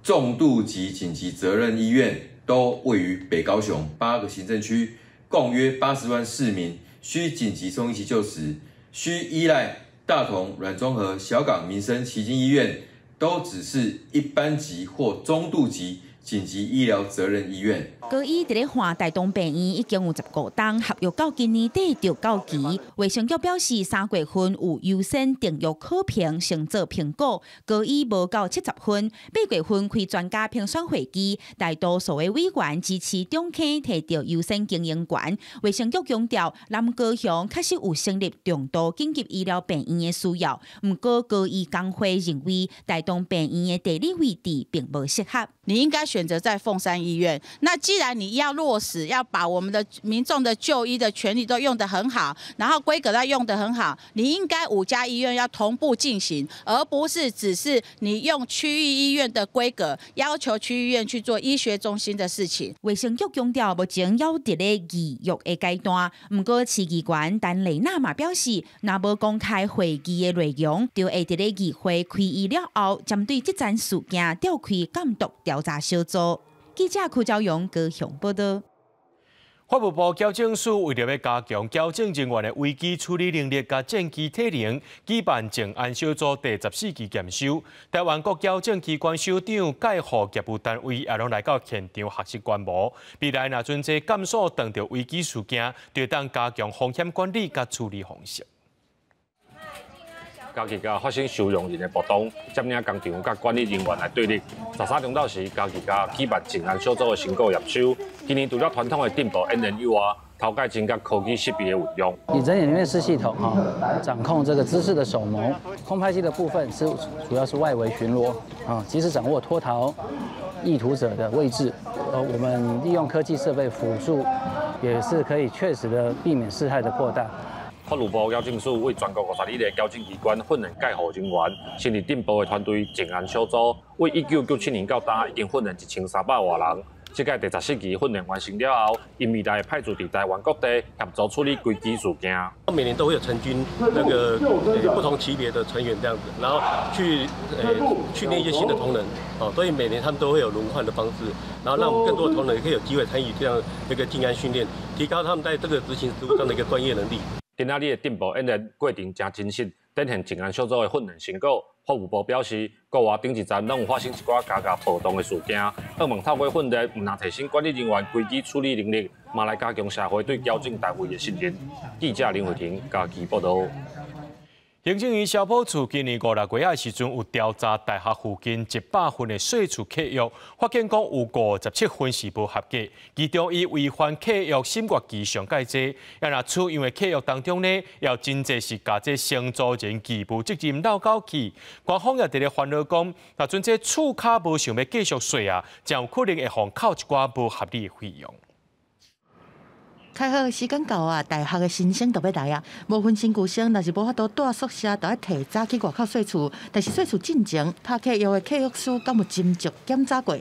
重度級緊急責任醫院都位於北高雄8個行政區，共約80萬市民需緊急送醫急救時，需依賴大同、軟中和、小港民生旗津醫院，都只是一般級或中度級緊急醫療責任醫院。高醫佇咧換大同病院已經有15冬，合約到今年底就到期。衛生局表示，3月份有優先訂約考評，先做評估。高醫無夠70分，8月份開專家評選會議，大多數的委員支持中坑提著優先經營權。衛生局強調，南高雄確實有成立重度緊急醫療病院的需要，毋過高醫工會認為大同病院的地理位置並無適合。你應該選擇在鳳山醫院。那既然你要落實，要把我們的民眾的就醫的權利都用得很好，然後規格要用得很好，你應該五家醫院要同步進行，而不是只是你用區域醫院的規格要求區域醫院去做醫學中心的事情。衛生局強調，目前猶佇咧議約的階段，毋過市議員陳麗娜嘛表示，若無公開會議的內容，就會佇咧議會開議了後，針對這樁事件召開監督調查小組。記者柯昭陽高雄報道。法務部矯正署為著欲加強矯正人員的危機處理能力佮戰機體能，舉辦靜安小組第十四期驗收。台灣各矯正機關首長、介護業務單位也攏來到現場學習觀摩。未來若陣這監所碰著危機事件，就當加強風險管理佮處理方式。家己共發生收容人的暴動，佔領工廠佮管理人員來對立。13中晝時，家己共舉辦靜安小組的成果驗收。今年除了傳統的鎮暴演練以外，頭擺增加科技設備的運用。以人臉辨識系統哈，掌控這個姿勢的手謀，空拍機的部分是主要是外圍巡邏啊，及時掌握脫逃意圖者的位置。我們利用科技設備輔助，也是可以確實的避免事態的擴大。法務部矯正署為全國52个矯正機關訓練介護人員，成立鎮暴的團隊靜安小組，為1997年到今已經訓練1300外人。這屆第十四期訓練完成了後，𪜶未來會派駐佇台灣各地協助處理危機事件。每年都會有成軍那個不同級別的成員這樣子，然後去訓練一些新的同仁，哦，所以每年他們都會有輪換的方式，然後讓我們更多的同仁也可以有機會參與這樣一個靜安訓練，提高他們在這個執行實務上的一個專業能力。今仔日的鎮暴演練過程誠真實，展現靜安小組的訓練成果。法務部表示，國外頂一站攏有發生一寡加加暴動的事件，希望透過訓練，毋但提升管理人員危機處理能力，嘛來加強社會對矯正單位的信任。記者林慧婷嘉義報導。行政院消保處今年五六月仔時陣，有調查大學附近100份的稅厝契約，發現講有57份是無合格，其中伊違反契約審閱期上蓋濟。啊若出讓的契約當中呢，也有真濟是共這承租人義務責任漏勾去。官方也佇咧煩惱講，若陣這厝跤無想欲繼續稅啊，真有可能會予扣一寡無合理的費用。開學時間到啊，大學的新生就欲來啊。無分新舊生，若是無法度蹛宿舍，就愛提早去外口稅厝。但是稅厝進前拍契約的契約書，敢有斟酌檢查過？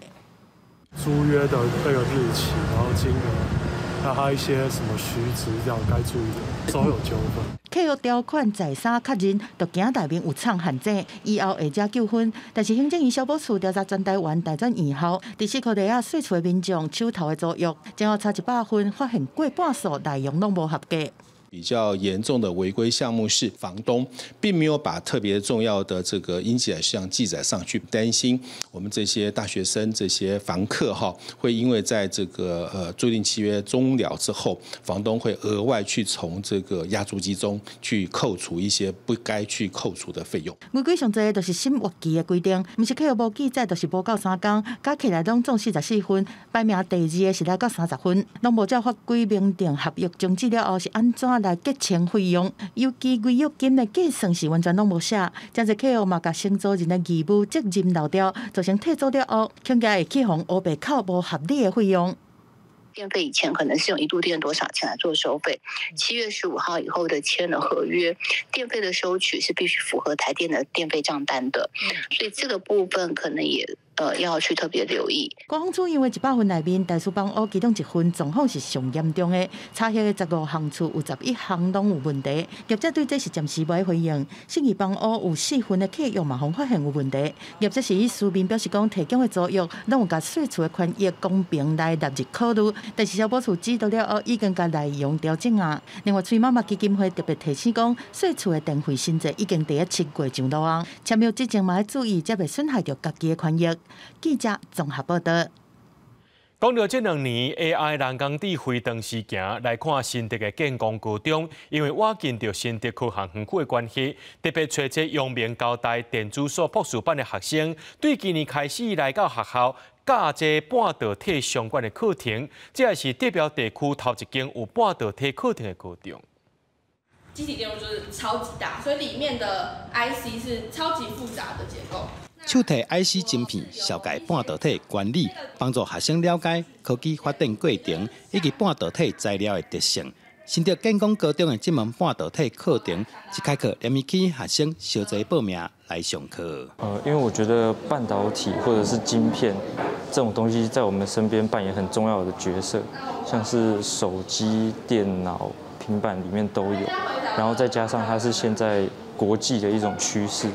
租約的那個日期，然後金額，還有他一些什麼須知，這樣該注意的，都有糾紛。契約條款再三確認，就驚內面有藏陷阱，以後會惹糾紛。但是行政院消保處調查全台灣大專院校，佇士科利亞稅厝的民眾手頭的租約，前後查100份，發現過半數內容攏無合格。比較嚴重的違規項目是房東並沒有把特別重要的這個應記載事項記載上去，擔心我們這些大學生、這些房客哈，會因為在這個租賃契約終了之後，房東會額外去從這個押租金中去扣除一些不該去扣除的費用。違規上濟就是審閱期的規定，毋是契約無記載，就是無夠三工，加起來攏總44分，排名第二的是來到30分，攏無照法規明定合約終止了後是按怎來結清費用，尤其違約金的計算是完全攏無寫，真濟契約嘛，共承租人的義務責任漏掉，造成退租了後，恐驚會去予烏白扣無合理的費用。電費以前可能是用一度電多少錢來做收費，7月15號以後的簽了合約，電費的收取是必須符合台電的電費賬單的，所以這個部分可能也要去特別留意。官方處因為100份內面，大樹房屋其中一份狀況是上嚴重的，查核的15項厝有11項攏有問題。業者對這是暫時無回應。信義房屋有四份的契約嘛，予發現有問題。業者是以書面表示講，提供的租約攏有共稅厝的權益公平來納入考慮，但是消保處知道了後，已經共內容調整啊。另外，崔媽媽基金會特別提醒講，稅厝的電費新制已經佇咧7月上路啊，簽約之前嘛愛注意，才袂損害著家己的權益。記者綜合報道。講到這兩年 AI 人工智慧長時行來看新竹的建功高中，因為倚近著新竹科學園區的關係，特別揣這陽明交大電子所博士班的學生，對今年開始來到學校教這半導體相關的課程，這也是竹苗地區頭一間有半導體課程的高中。積體電路就是超級大，所以裡面的 IC 是超級複雜的結構。手提 IC 晶片，紹介半導體原理，幫助學生了解科技發展過程以及半導體材料的特性。新竹建功高中的這門半導體課程，一開課，連起學生相濟報名來上課。因為我覺得半導體或者是晶片這種東西，在我們身邊扮演很重要的角色，像是手機、電腦、平板裡面都有。然後再加上它是現在國際的一種趨勢。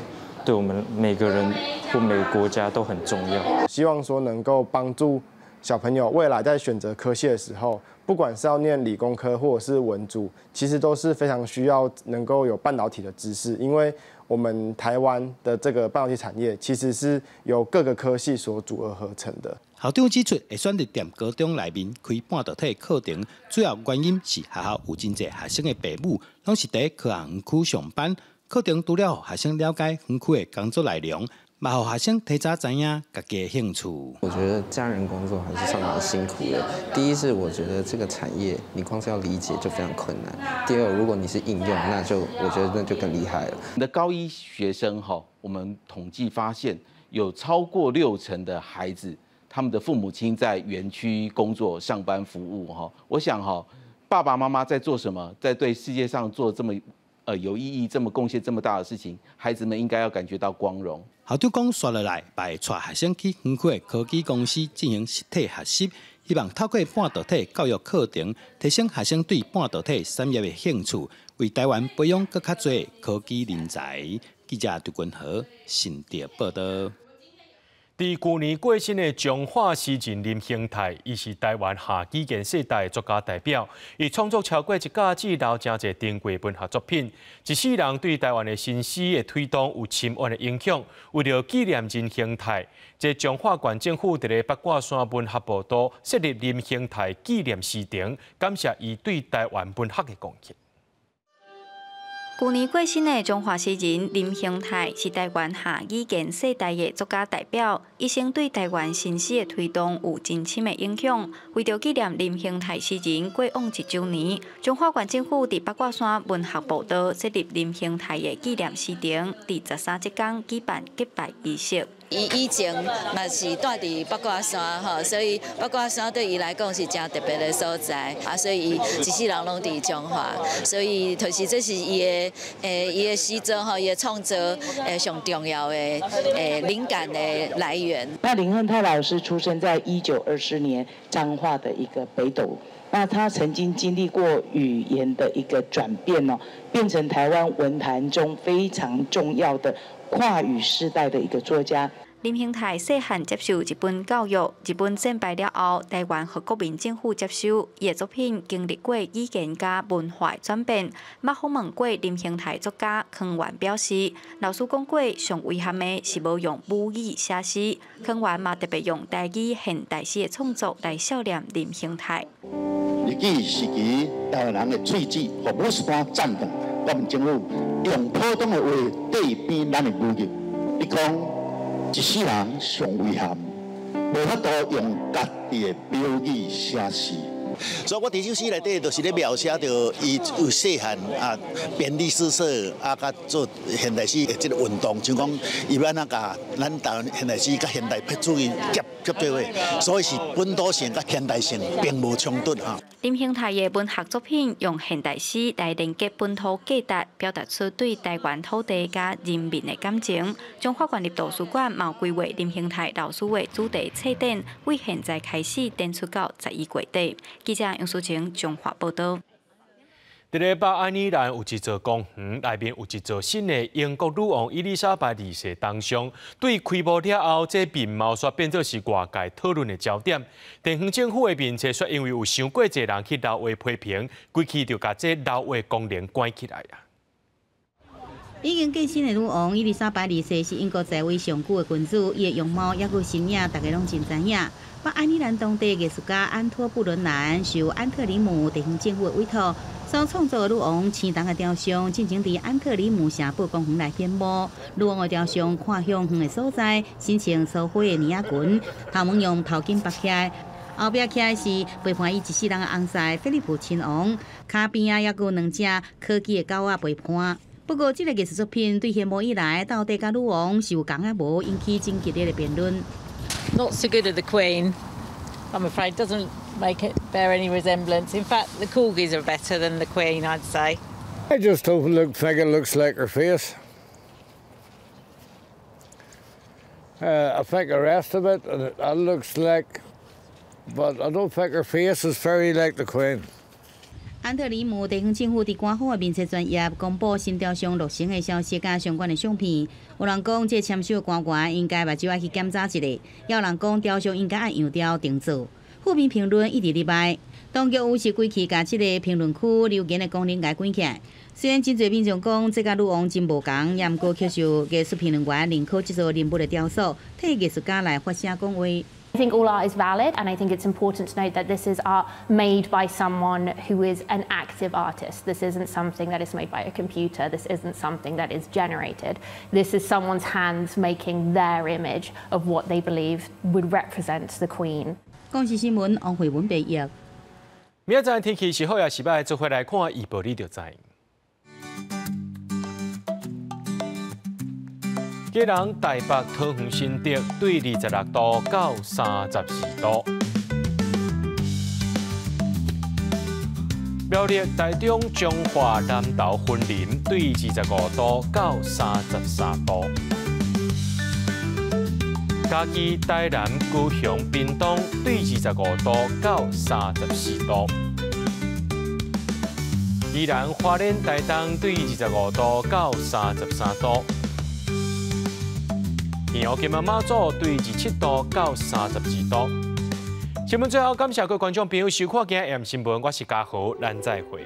對我們每個人或每個國家都很重要。希望說能夠幫助小朋友未來在選擇科系的時候，不管是要念理工科或者是文組，其實都是非常需要能夠有半導體的知識，因為我們台灣的這個半導體產業其實是由各個科系所組合合成的。校長指出，會選擇踮高中內面開半導體課程，主要原因是學校有真濟學生的爸母攏是佇科學園區上班，課程除了予學生了解園區的工作內容，嘛予學生提早知影家己的興趣。我覺得家人工作還是算蠻辛苦的。第一是我覺得這個產業，你光是要理解就非常困難。第二，如果你是應用，那就我覺得那就更厲害了。你的高一學生哈，我們統計發現有超過60%的孩子，他們的父母親在園區工作、上班服務哈。我想哈，爸爸媽媽在做什麼，在對世界上做這麼有意義、這麼貢獻這麼大的事情，孩子們應該要感覺到光榮。校長講，紲落來，嘛會帶學生去園區的科技公司進行實體學習，希望透過半導體教育課程，提升學生對半導體產業的興趣，為台灣培養閣較濟科技人才。記者杜君和新竹報道。佇舊年過身的彰化詩人林興泰，伊是台灣下語言世代的作家代表，伊創作超過一甲至老誠濟珍貴文學作品，一世人對台灣的新詩的推動有深遠的影響。為著紀念林興泰，這彰化縣政府佇咧八卦山文學步道設立林興泰紀念詩亭，感謝伊對台灣文學的貢獻。舊年過身的彰化詩人林興泰是台灣下語言世代的作家代表，一生對台灣新詩的推動有真深的影響。為著紀念林興泰詩人過往一週年，彰化縣政府佇八卦山文學步道設立林興泰的紀念詩亭，佇13這工舉辦結拜儀式。伊以前嘛是蹛佇八卦山吼，所以八卦山對伊來講是誠特別的所在啊，所以伊一世人攏佇彰化，所以就是這是伊的伊的詩作吼，伊的創作上重要的靈感的來源。那林亨泰老師出生在1924年彰化的一個北斗，那他曾經經歷過語言的一個轉變哦，變成台灣文壇中非常重要的跨語世代的一個作家。林興泰細漢接受日本教育，日本戰敗了後，台灣予國民政府接收。伊的作品經歷過語言佮文化的轉變。捌訪問過林興泰作家康源表示，老師講過，上遺憾的是無用母語寫詩。康源嘛特別用台語現代詩的創作來悼念林興泰。日據時期，台灣人的喙齒予姆斯山斬斷，國民政府用普通的話對比咱的母語，伊講一世人上遺憾，無法度用家己的表語寫詩。所以我佇這首詩內底，就是咧描寫著伊有細漢啊，編歷史書啊，佮做現代詩的這個運動，像講伊欲按怎共咱台灣現代詩佮現代主義結結做伙，所以是本土性佮現代性並無衝突哈。林興泰的文學作品用現代詩來連結本土價值，表達出對台灣土地佮人民的感情。彰化縣立圖書館嘛有規劃林興泰老師的主題冊展，為現在開始展出到11月底。記者楊淑晴彰化報道。佇咧北愛爾蘭有一座公園，內面有一座新的英國女王伊麗莎白二世銅像。對開幕了後，這面貌煞變做是外界討論的焦點。地方政府的面冊煞因為有傷過濟人去留話批評，規氣就共這留話功能關起來啊。已經過身的女王伊麗莎白二世是英國在位上久的君主，伊的容貌抑閣身影，大家攏真知影。北愛爾蘭當地藝術家安托布倫南受安特里姆地方政府的委託，所創作的女王青銅的雕像，進前佇安特里姆城堡公園來顯幕。女王的雕像看向遠的所在，身穿粗花的呢仔裙，頭毛用頭巾縛起來。後壁徛的是陪伴伊一世人的翁婿菲利普親王，跤邊仔抑閣有兩隻柯基的狗仔陪伴。不過，這個藝術作品對顯幕以來，到底佮女王是有仝抑無，引起真激烈的辯論。 Not so good at the Queen, I'm afraid. Doesn't make it bear any resemblance. In fact, the corgis are better than the Queen, I'd say. I just don't think it looks like her face. I think the rest of it, it looks like, but I don't think her face is very like the Queen. 安特里姆地方政府佇官方的面冊專頁公布新雕像落成的消息佮相關的相片。有人講，這簽收官員應該目睭愛去檢查一下；也有人講，雕像應該按樣雕定做。負面評論一直入來，當局有時規氣共這個評論區留言的功能共關起來。雖然真濟民眾講這佮女王真無仝，也毋過卻受藝術評論員認可這座人物的雕塑，替藝術家來發聲講話。 I think all art is valid, and I think it's important to note that this is art made by someone who is an active artist. This isn't something that is made by a computer. This isn't something that is generated. This is someone's hands making their image of what they believe would represent the Queen. 公視新聞王慧文編譯。明仔載天氣是好抑是䆀，做伙來看預報你就知。基隆、台北、桃園、新竹對26度到34度；苗栗、台中、彰化、南投、雲林對25度到33度；嘉義、台南、高雄、屏東對25度到34度；宜蘭、花蓮、台東對25度到33度。澎湖金門馬祖對27度到32度。新聞最後感謝各位觀眾朋友收看今日新聞，我是嘉豪，咱再會。